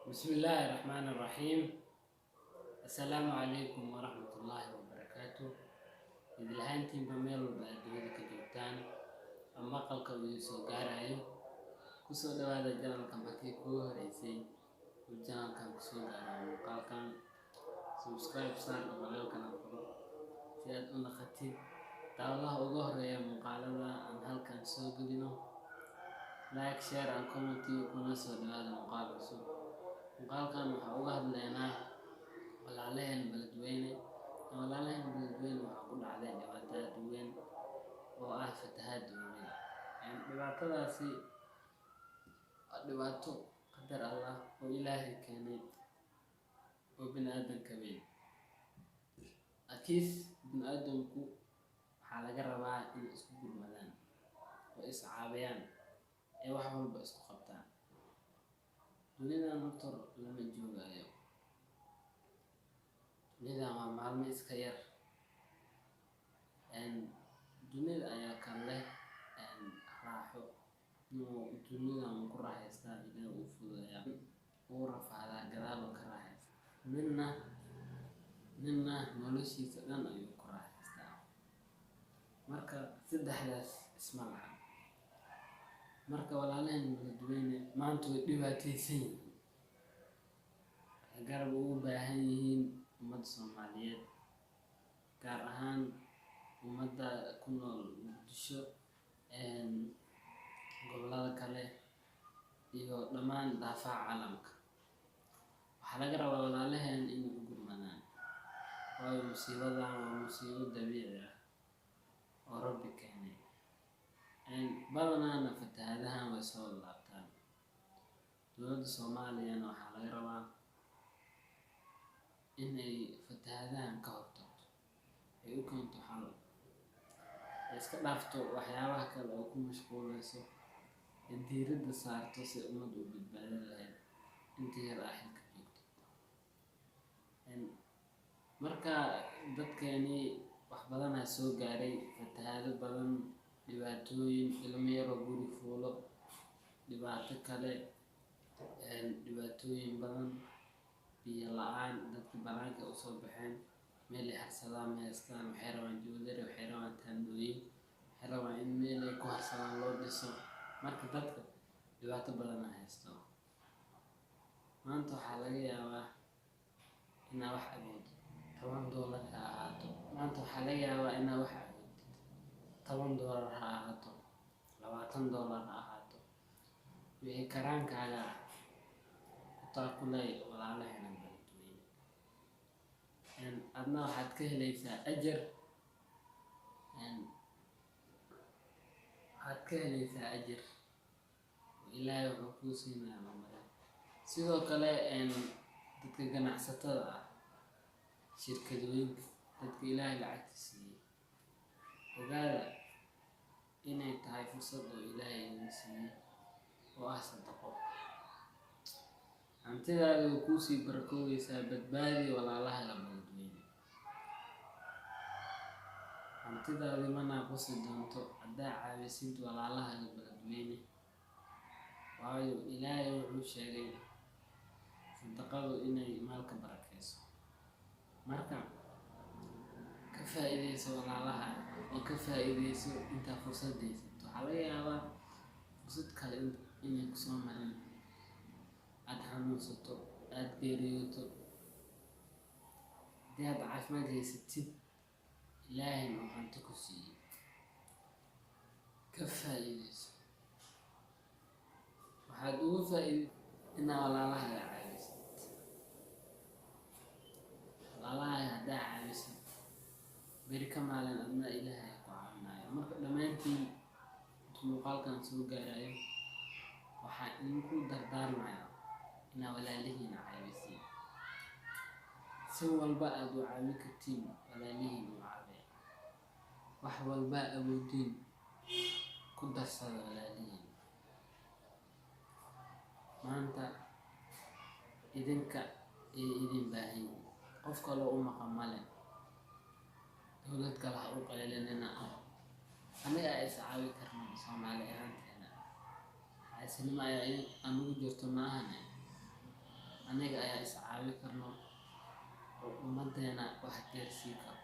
Bismillaahi Raxmaani Raxiim. Assalaamu calaykum waraxmatullaahi wabarakaatu. Idil ahaantiinba meel walba aad dunida ka joogtaan ama maqalka uu idin soo gaarayo, kusoo dhawaada channelka. Markii kugu horeysay uu channelkan kusoo gaaro muuqaalkan, subscribe saar, gambaleelkana furo si aad u naqatid daawadaha ugu horeeya muuqaalada aan halkan soo gelino. Like, share and comment. Kuna soo dhawaada muuqaal cusub. Muuqaalkan waxaa uga hadlaynaa walaalaheen Beledweyne. Walaalaheen Beledweyne waxaa ku dhacday dhibaato aad u weyn oo ah fatahaad weyn. Dhibaatadaasi waa dhibaato qadar Allah oo Ilaahay keenay oo bini'aadanka weyn. Laakiin bini'aadanku waxaa laga rabaa inay isku gurmadaan oo is caawiyaan ee wax walba isku qabtaan. Dunidan horta lama joogayo. Dunidan waa maalmo iska yar. Dunida ayaa kala leh raaxo. Dunidan wuu ku raaxaystaa, Ilaahay wuu fududeeyaa, wuu rafaadaa, gadaal uu ka raaxaystaa. Ninna noloshiisa dhan ayuu ku raaxaystaa. Marka saddexdaas isma laha. Marka walaalaheen Beledweyne maanta way dhibaataysan yihiin. Waxay garab ugu baahan yihiin ummadda Soomaaliyeed, gaar ahaan ummadda ku nool Muqdisho, gobollada kale iyo dhammaan daafaha caalamka. Waxaa laga rabaa walaalaheen inay u gurmadaan, waayo musiibadan waa musiibo dabiici ah oo Rabbi keenay. Badanaana fatahaadahan way soo laabtaan. Dowladda Soomaaliyana waxaa laga rabaa inay fatahaadahan ka hortagto, ay u keento xal, ay iska dhaafto waxyaabaha kale oo ku mashquuleyso, ay diiradda saarto si ummadda u badbaadin lahayd inta yar ah xilka joogto. Marka dadkeeni wax badanaa soo gaaray, fatahaado badan, dhibaatooyin, ilmo yaroo guri fuulo, dhibaato kale, dhibaatooyin badan, biyo la'aan. Dadki banaanka usoo baxeen, meel ay harsadaan ma haystaan. Waxay rabaan joodari, waxay rabaan taandhooyin, waxay rabaan in meel ay ku harsadaan loo dhiso. Marka dadka dhibaato badanaa haysto. Maanta waxaa laga yaabaa inaa wax awoodid $10 ha ahaato. Maanta waxaa laga yaabaa inaa wax awoodid $10 ha ahaato, $20 ha ahaato, wixii karaankaaga ah ku taakulay walaalaheena Beledweyne. Adna waxaad ka helaysaa ajar, waxaad ka helaysaa ajar oo Ilaahay wuxuu kuu siinayaa abaalmarin. Sidoo kale dadka ganacsatada ah, shirkadooyinka, dadka Ilaahay lacagta siiyey, ogaada inay tahay fursad oo Ilaahay idin siiyey oo ah sadaqo. Hantidaada way kuusii barakoobaysaa. Badbaadi walaalahaaga Beledweyne. Hantidaadi ma naaqusi doonto haddaa caawisid walaalahaaga Beledweyne, waayo Ilaahay wuxuu sheegay sadaqadu inay maalka barakeyso. Marka ka faa'iideyso walaalahaaga oo ka faa'iideyso intaa fursad haysato. Waxaa laga yaabaa fursad kale inay kusoo marin, aad xanuunsato, aad geeriyooto. Haddii aad caafimaad haysatid, Ilaahayna uu hanti ku siiyey, ka faa'iideyso. Waxaad ugu faa'iid inaa walaalahaaga caawisid. Walaalahaaga haddaa caawisid, beri ka maalin adna Ilaahay ku caawinayo. Marka dhammaantiin intuu muuqaalkan soo gaarayo, waxaan idinku dardaarmayaa inaa walaalihiina caawisiin. Si walba aad u caawin kartiin, walaalihiin u caawiya. Wax walba awoodiin ku darsada walaalihiin. Maanta idinka ay idin baahan yihiin, qof kaloo u maqan male. Dowlad kale ha u qaylinina. Anaga is caawi karno Soomaali ahaanteena. Xaasidnimo ayaa anugu jirto ma ahane. Anaga ayaa is caawi karno oo ummadeena wax gaarsiin karo.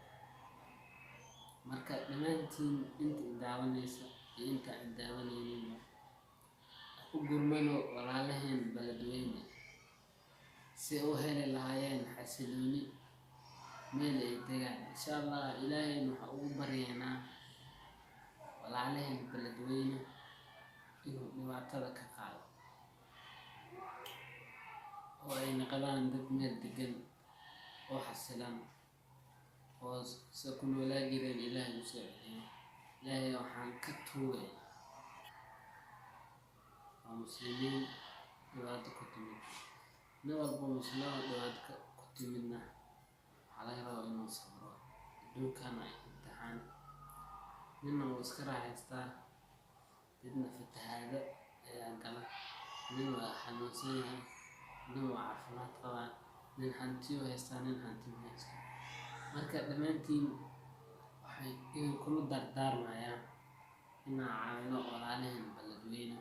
Marka dhammaantiin inta i daawanaysa iyo inta aan daawanayninba, u gurmano walaalaheen Beledweyne si u heli lahaayeen xasilooni meel ay degaan. Insha Allah Ilaahayna waxaa ugu baryaynaa walaalaheen Beledweyne inuu dhibaatada ka qaado oo ay noqdaan dad meel degan oo xasilan oo se ku noolaa jireen Ilaahay u soo celiyo. Ilaahay waxaan ka tuugaynaa, waa muslimiin dhibaato ku timid. Nin walbo muslim oo dhibaato ku timidna waxaa laga rabaa inuu sabro. Adduunkan waa imtixaan. Nina wuu iska raaxaystaa, midna fatahaado ayaa gala, nin waa xanuunsan yahay, nin waa caafimaad qabaa, nin hantiyuu haystaa, nin hanti ma haysto. Marka dhammaantiin waxaan idinkula dardaarmayaa inaan caawino walaalaheen Beledweyne,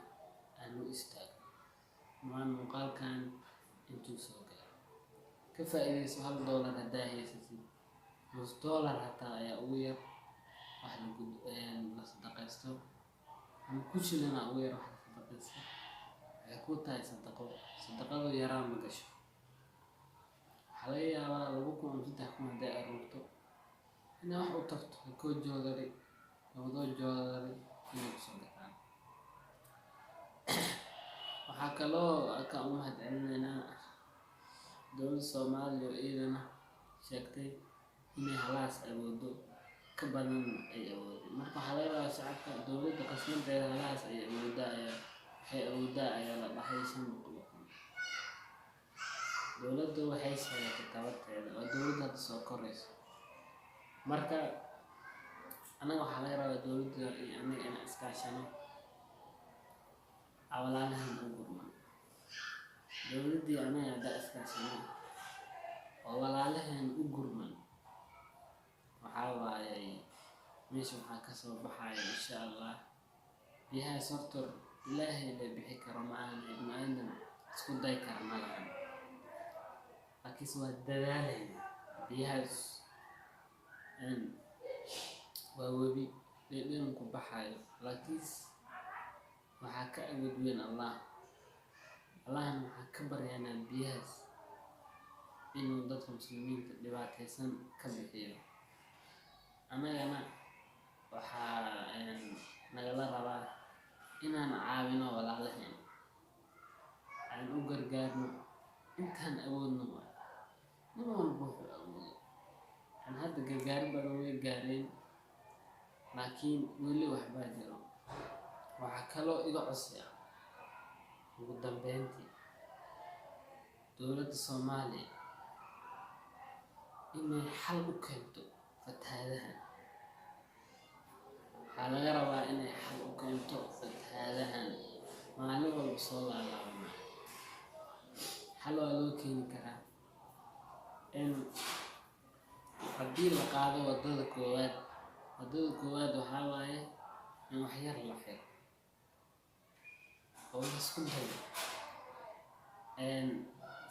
aan u istaagno. Dhammaan muuqaalkan intuu soo gaaro, ka faa'iidayso. $1 haddaa haysatid, nus dollar hataa ayaa ugu yar wax lagu la sadaqaysto, ama kun shilin aa ugu yar wax la sadaqaysto. Waxay kuu tahay sadaqo. Sadaqadu yaraan ma gasho. Waxaa laga yaabaa 2000 ama 3000 hadday aruurto inay wax u tarto, koo joodari, labadoo joodari inay kusoo gataan. Waxaa kaloo ka u mahadcelinaynaa dowladda Soomaaliya oo iyadana sheegtay inay halaas awoodo ka badan ay awoodin. Marka waxaa laga rabaa shacabka, dowladda qasnadeeda halaas ay awoodaa ayaa waxay awoodaa ayaa la dhahay 500,000. Dowladdu waxay sheegatay tabarteeda, oo dowladda hadda soo korayso. Marka annaga waxaa laga rabaa dowladda iyo annaga inaan iskaashano, aa walaalahan u gurmano. Dowladdii annaga haddaa iskaashano oo walaalaheen u gurmano, waxaa waaye meesha waxaa kasoo baxaya insha Allah biyahaas. Horta Ilaahay la bixi karo ma ahan, ibnu aadam isku day kara ma lahan, laakiinse waa dadaalayna. Biyahaas waa webi dheedheer ku baxayo, laakiinse waxaa ka awood weyn Allah. Allahna waxaa ka baryaynaa biyahaas inuu dadka muslimiinta dhibaataysan ka bixiyo. Annagana waxaa nagala rabaa inaan caawino walaalaheen, aan u gargaarno intaan awoodno. Waay nin walba wuxuu awoodo. Aan hadda gargaaro badan way gaareen, laakiin weli waxbaa jiro. Waxaa kaloo iga codsi ah ugu dambeyntii dowladda Soomaaliya inay xal u keento fatahaadahan. Waxaa laga rabaa inay xal u keento fatahaadahan maalin walba soo laalaabanayo. Xal waa loo keeni karaa in haddii la qaado waddada koowaad. Waddada koowaad waxaa waaye in wax yar la xiro oo la isku dayo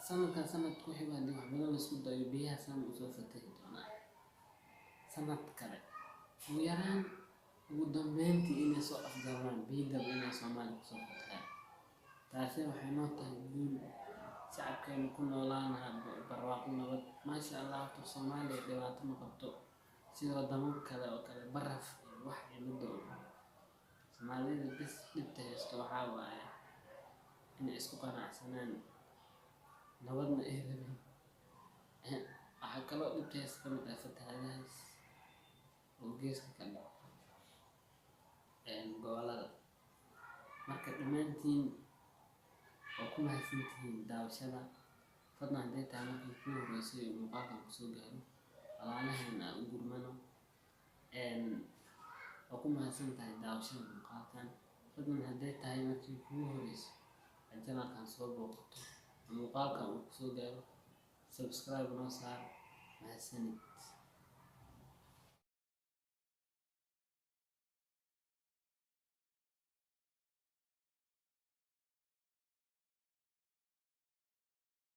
sanadkan, sanad ku xigo. Haddii wax badan la isku dayo, biyaha saan usoo fatahi doonaa sanad kale ugu yaraan. Ugu dambeyntii inay soo afjarmaan biyo dambe inay Soomaaliya kusoo fatahaan, taasi waxay noo tahay guul. Shacabkeena ku noolaanaha barwaaqo, nabad, maasha Allah. Horta Soomaaliya dhibaato ma qabto sida wadamo kale oo kale, baraf iyo wax iyo ma da'o. Soomaalida bes dhibta haysto waxaa waaye inay isku qanacsanaan, nabadna ay rabin. Waxaa kaloo dhibta haysta ka mid ah fatahaadahaas oo geeska ka dhaco gobollada. Marka dhammaantiin waa ku mahadsantihiin daawashada. Fadlan hadday tahay markii kuu horreysay oo muuqaalkan kusoo gaaro, walaalaheen aan u gurmano. Waa ku mahadsan tahay daawashada muuqaalkan. Fadlan hadday tahay markii kugu horreysay aad channelkan soo booqato, muuqaalkan uu kusoo gaaro, subscribe noo saar. Mahadsanid.